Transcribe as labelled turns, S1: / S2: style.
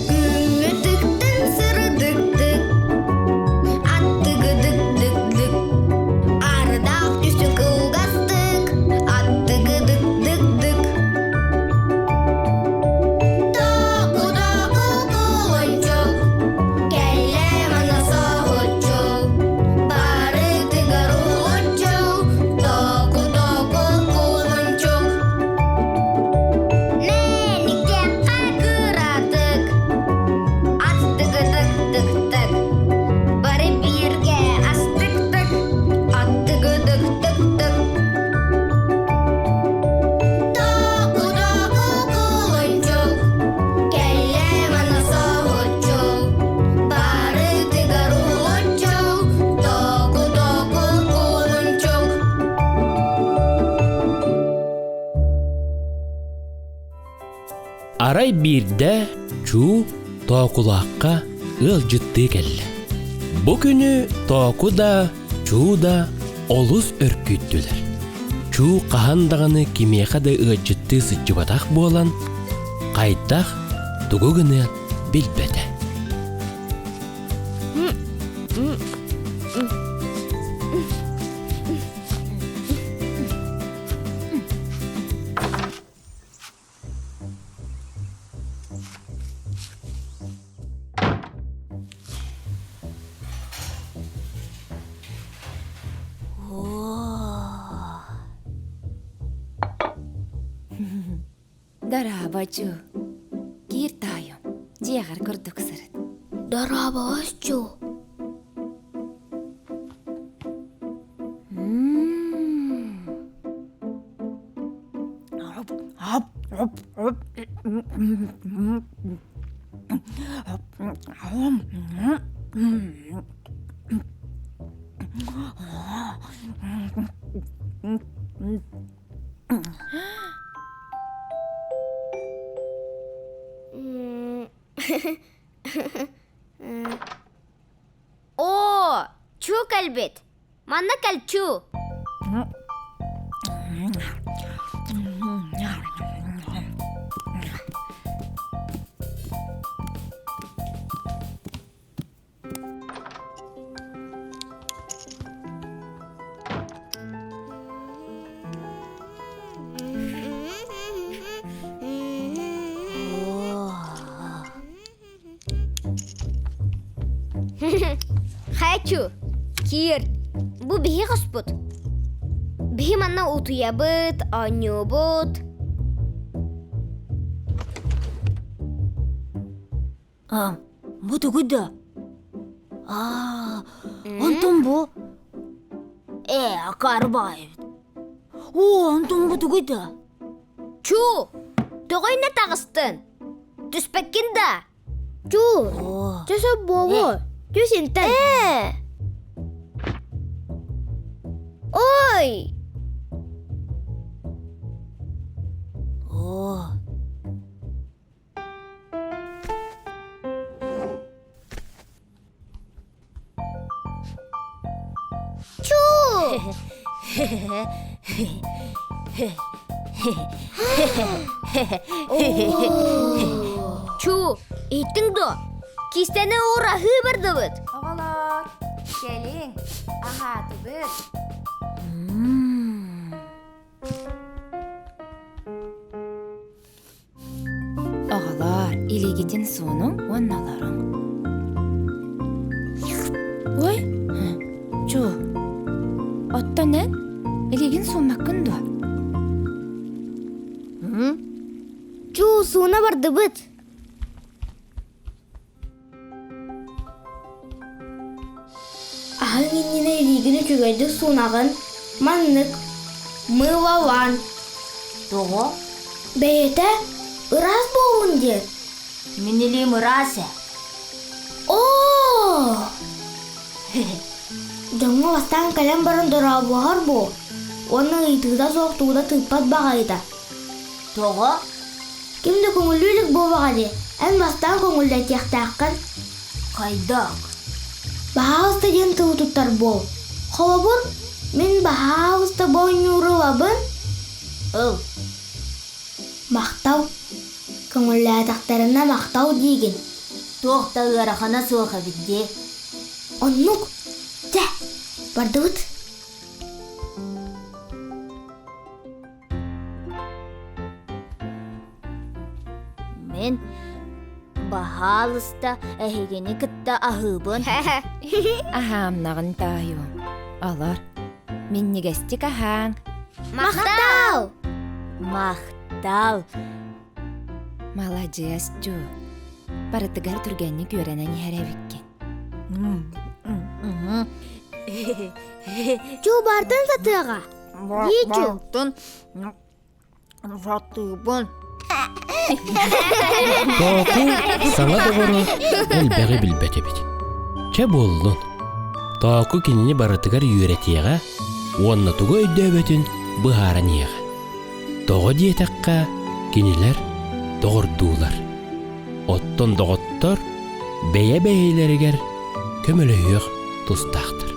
S1: Күҥҥэ тыктын сырдыктык, аттыгыдык-дык-дык, ардаах түсү кылгастык, аттыгыдык-дык-дык. Току-току кулунчук, кэллэ манна соһуччу, барытыгар уһулуччу, току-току кулунчук. Мэниктэххэ кыратык, аттыгыдык-дык-дык, бары бииргэ астык-тык, аттыгыдык-дык-дык. Току-току кулунчук, кэллэ манна соһуччу, барытыгар уһулуччу, току-току кулунчук.
S2: Арай биирдэ Чуу Тоокулаахха ыалдьыттыы кэллэ. Бу күнү Тооку да, Чуу да олус өр күүттүлэр. Чуу хаһан даҕаны кимиэхэ да ыалдьыттыы сылдьыбатах буолан, хайдах, тугу гыныан билбэтэ.
S3: Дорообочу. Киир таайым, дьиэҕэр курдук сырыт.
S1: Дорообооччу. Оо, чуу кэлбит. Манна кэл чуу. Хочу. Киир. Бу биһи хоспут. Биһи манна утуйабыт, оонньуубут.
S4: А, бу тугуй да? А, онтон бу? Э, акарбай. О, онтон бу тугуй да?
S1: Чу! Тоҕо иннэ таҕыстын? Түспэккин да? Чу! Чөсө буолуо. Түс интэн. Ээ! Ой!
S4: О,
S1: Чу! Чу, иһиттиҥ дуо? Киистэни уураһыы бардыбыт.
S3: Оҕолор, кэлиҥ, аһаатыбыт. Оҕолоор, илиигитин суунуҥ уонна олоруҥ. Ой, чуу, оттон эн илиигин сууммаккын дуо?
S1: Чуу, сууна бардыбыт. Аһыҥ иннинэ илиигин үчүгэйдик суунаҕын, маннык мыылалаан.
S4: Тоҕо?
S1: Бэйэтэ ыраас буоллун диэн.
S4: Мин илиим ыраас ээ.
S1: Оо! Дьоҥҥо бастаан кэлэн баран дорообоһор буол уонна ыйытыыта суох тугу да тыыппат баҕайыта.
S4: Тоҕо?
S1: Ким да көҥүллүү илик буоллаҕа дии, эн бастаан көҥүллэтиэхтээххин.
S4: Хайдах?
S1: Баһаалыста диэн тылы туттар буол. Холобур, мин баһаалыста бу оонньууру ылабын.
S4: Ыл.
S1: Махтал. Көмөлөөтөхтөрүнэ махтал диигин.
S4: Туох да ыарахана суох эбит дии.
S1: Оннук. Чэ, бардыбыт.
S4: Мин баһаалыста эһигини кытта аһыыбын.
S3: Аһаамнаҕын таайуом. Олор, минньигэстик аһааҥ.
S1: Махтал!
S4: Махтал!
S3: Маладьыас, Дьу. Барытыгар түргэнник үөрэнэн иһэр эбиккин.
S1: Чу бартын сатыаҕа. Дии Чу.
S4: Бартын сатыыбын.
S2: Тооку саҥа доҕоро элбэҕи билбэт эбит. Чэ буоллун. Тооку кинини барытыгар үөрэтиэҕэ уонна тугу өйдөөбөтүн быһааран иһиэҕэ. Тоҕо диэтэххэ, кинилэр доҕордуулар. Оттон доҕоттор бэйэ-бэйэлэригэр көмөлөһүөх тустаахтар.